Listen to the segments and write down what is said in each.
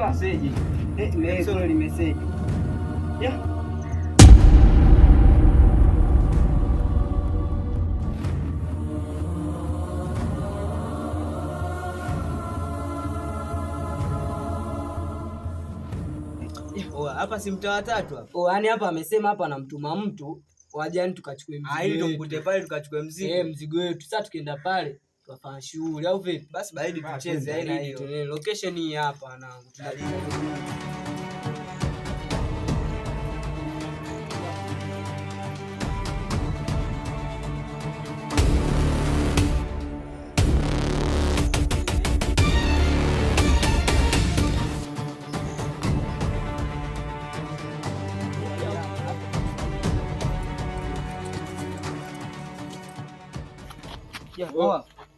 Hapa Message. Eh, kweli message. Yeah. Hapa si mtaa watatu hapa. Oh, yani hapa amesema hapa anamtuma mtu wajani tukachukue mzigo. Ah, ili tumkute pale tukachukue mzigo. Eh, mzigo wetu. Sasa tukienda pale tukafanya shughuli au vipi? Basi baridi tucheze haina hiyo. Location hii hapa wanangu.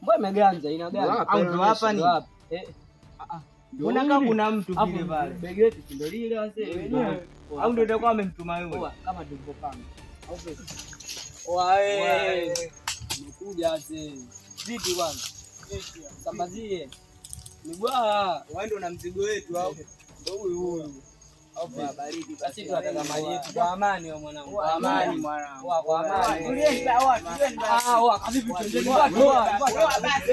Mbona imeganja inaganja? Au ndo hapa ni? Eh. Mbona kama kuna mtu vile pale? Begi letu ndio lile wazee. Au ndio itakuwa amemtuma yule. Kama tulivyopanga. Au vipi? Wae. Umekuja wazee. Vipi bwana? Sambazie. Ni bwana. Wewe ndio na mzigo wetu au? Ndio huyu huyu. Baridi basi tunataka maji yetu kwa amani wa mwanangu. Kwa amani mwanangu. Kwa amani. Tulieni sawa, tulieni basi. Ah, wa vipi tuendeni watu. Basi basi.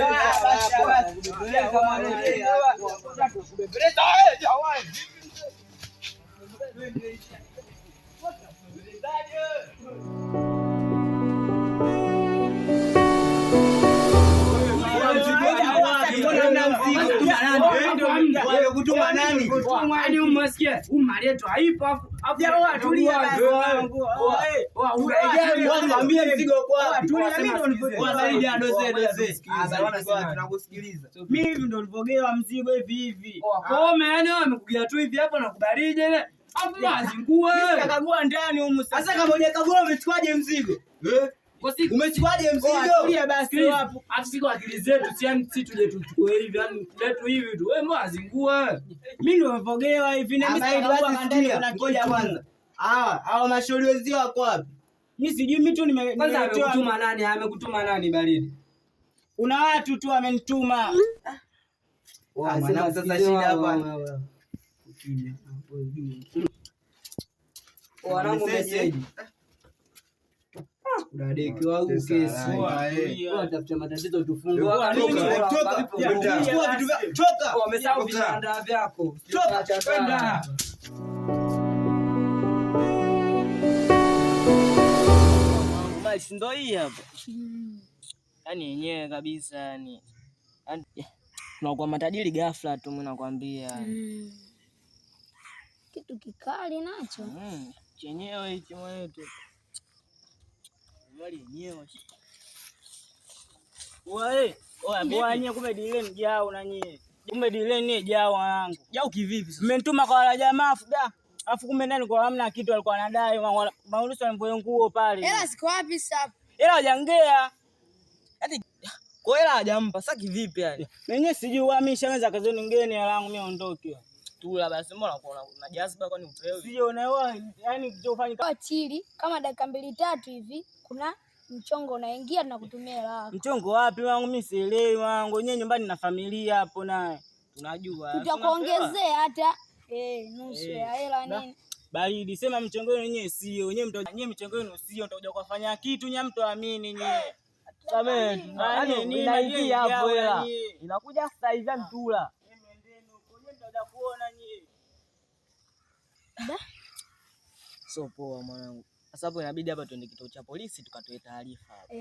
Wamekutuma nani? Yaani umesikia? Mali yetu haipo afu Waambie mzigo uko wapi? Baridi ya doze doze. Tunakusikiliza. Mimi ndo nilipogewa mzigo hivi hivi. Kome yani wewe amekugia tu hivi hapo na kubarije ile. Afu mazingue. Nikakagua ndani humu sasa. Kama hujakagua umechukuaje mzigo? Umechukuaje mzigo? Tulia basi wapo. Afu siku akili zetu si yani si tuje tuchukue hivi yani letu hivi tu. Wewe mazingue. Mimi ndo nimepogewa hivi na mimi sikagua ndani kuna Ngoja kwanza. Hawa mashauri wenzio wako wapi? Mimi sijui mimi tu nime Kwanza amekutuma nani? Amekutuma nani baridi? Kuna watu tu amenituma. Mwanangu sasa shida hapa. Wanangu message. Udadeki wangu kesi. Tafuta matatizo tufungue. Toka. Chukua vitu vyako. Toka. Wamesahau vitanda vyako. Toka. Kwenda. Basi ndo hii hapa. Yaani yenyewe kabisa yani. Tunakuwa matajiri ghafla tu mimi nakwambia. Kitu kikali nacho. Chenyewe hichi mwetu. Mali yenyewe. Wewe, oya nyie kumbe dile ni jao na nyie. Kumbe dile ni jao wanangu. Jao kivipi sasa? Mmenituma kwa wala jamaa afu da. Afu kumbe ndani kwa hamna kitu alikuwa anadai maulizo alivyo nguo pale. Hela ziko wapi sasa? Hela hajangea. Yaani kwa hela hajampa sasa kivipi yani? Mwenyewe sijui mimi nishameza kazi nyingine hela yangu mimi ondoke. Tula basi mbona unakuwa na jazba kwani upewi? Sio unaelewa yani kilichofanyika. Kwa chili kama dakika mbili tatu hivi kuna mchongo unaingia tunakutumia hela yako. Mchongo wapi wangu mimi sielewi wangu. Wenyewe nyumbani na familia hapo naye. Tunajua. Tutakuongezea hata nusu ya hela nini. Baridi sema mchongo wenu wenyewe sio. Wenyewe mtakuja nyewe mchongo wenu sio mtakuja kufanya kitu nyewe mtoamini nyewe. Samehe. Yaani Inaingia hapo hela. Inakuja sasa hivi mtula. Mtakuja kuona nyie. So poa mwanangu. Sasa hapo inabidi hapa tuende kituo cha polisi tukatoe taarifa hapo.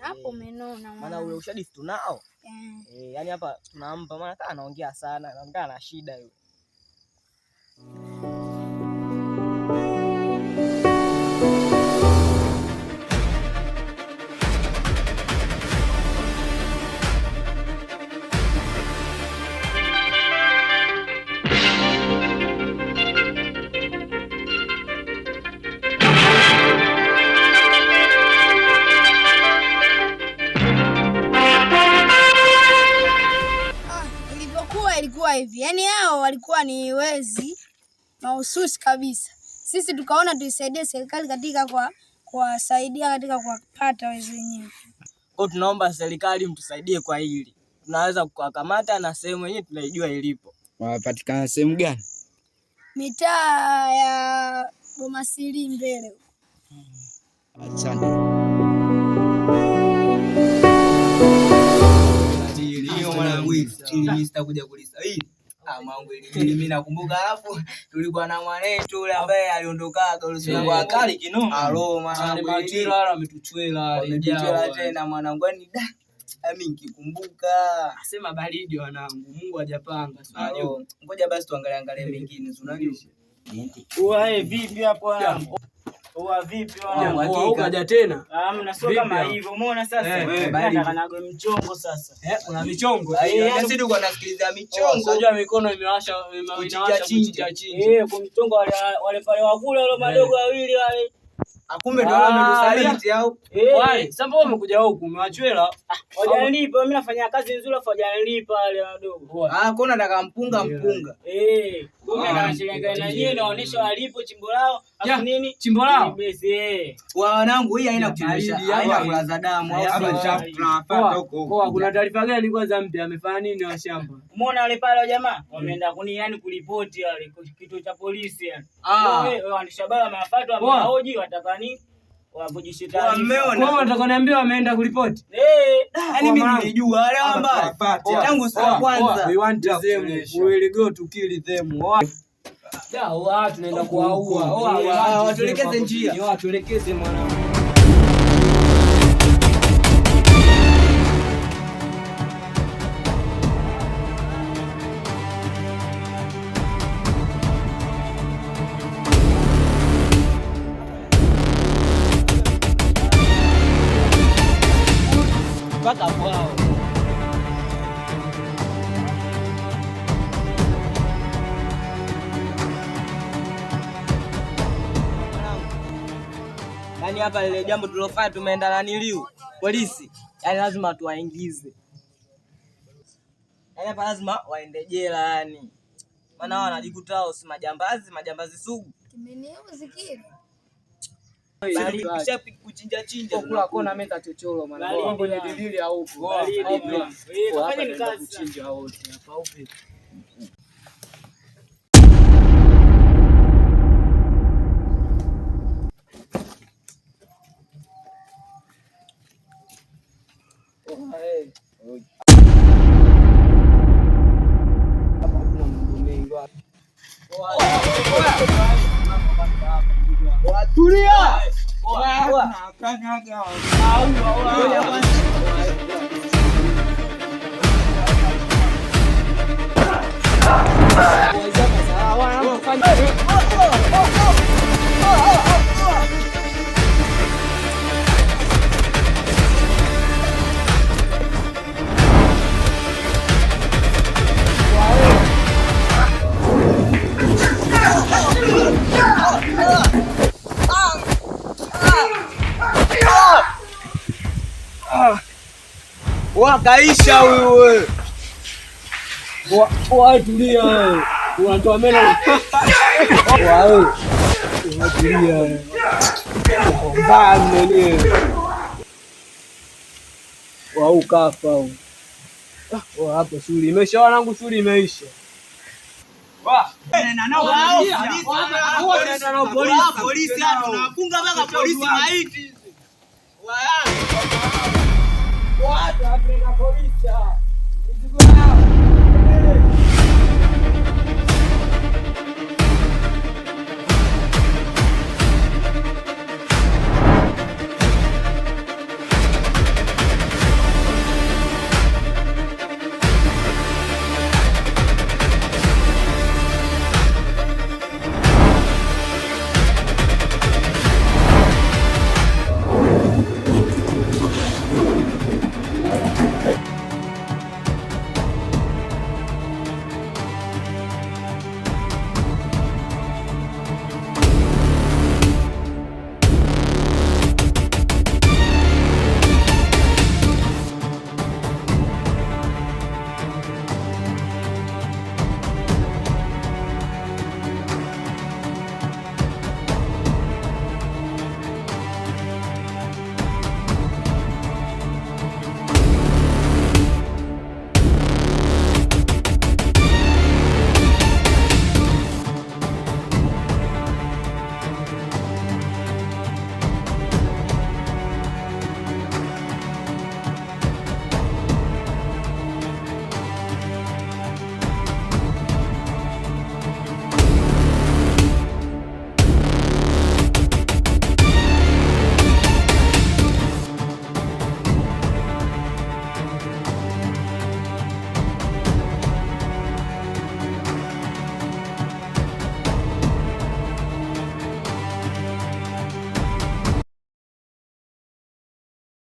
Hapo umenona Maana ule ushahidi tunao. Yani hapa tunampa maana kama anaongea sana, anaongea na shida yule. Ilikuwa hivi. Yaani hao walikuwa ni wezi mahususi kabisa. Sisi tukaona tuisaidie serikali katika kuwasaidia katika kuwapata wezi wenyewe. Kwa tunaomba serikali mtusaidie kwa hili. Tunaweza kuwakamata na sehemu yenyewe tunaijua ilipo. Wanapatikana sehemu gani? Mitaa ya Bomasili mbele. Asante. Hiyo mwanangu, mimi sitakuja kulisa. Ah, mwanangu mimi nakumbuka, alafu tulikuwa na mwanetu yule ambaye aliondoka yule kwa kali kinoma. Alo mwanangu, ametuchwela ametuchwela tena mwanangu, yani da mimi nikikumbuka nasema baridi wanangu, Mungu hajapanga. Unajua, ngoja basi tuangalie angalie mengine, unajua. Uwa vipi hapo wanangu? Uwa vipi wanangu? Ukaja tena? Hamna, sio kama hivyo. Umeona sasa? Nataka nago mchongo sasa. Kuna michongo. Sisi tulikuwa tunasikiliza michongo. Unajua mikono imewasha inawasha kuchinja chinja. Kwa mchongo wale pale wakule wale madogo wawili wale. Akumbe ndio wale wametusaliti au? Wale, sasa mbona umekuja huku umewachwela? Hawajanilipa, mimi nafanya kazi nzuri afu hawajanilipa wale wadogo. Ah, kwa nataka mpunga mpunga. Kwa mimi nataka na nyinyi naonesha walipo chimbo lao, afu nini? Chimbo lao. Basi Wanangu hii haina kuchelewesha, haina kulaza damu au tunawafuata huko huko. Kuna taarifa gani kwanza mpya amefanya nini wa shamba? Umeona wale pale jamaa wameenda kuni yani kulipoti wale kituo cha polisi yani. Wewe waandishi habari wamewafuata wamewahoji wataka nini? Wavujishe taarifa. Kwa nataka niambie wameenda kulipoti. Yaani mimi nilijua wale ambao tangu siku ya kwanza. We want them. We will go to kill them. Ya, tunaenda kuwaua. Watuelekeze njia. Watuelekeze mwanangu. Mpaka kwao. Yaani hapa lile jambo tulilofanya tumeenda naniliu polisi, yaani lazima tuwaingize. Yaani hapa lazima waende jela yani. Maana wao wanajikuta wao si majambazi, majambazi sugu. Kimeniuzi kile. Kisha kuchinja chinja. Kula kona meza chochoro maana kwenye dilili haupo. Fanyeni kazi. Kuchinja wote hapa upi. Tulia. Wakaisha huyu wewe. Tulia wewe. Unatoa meno. Wewe. Tulia wewe. Mbaya mwenyewe. Wau kafa huyu. Hapo shughuli imeisha wanangu, shughuli imeisha. Polisi tunawafunga mpaka polisi maiti. Watu wapeleka polisi. Mizigo yao.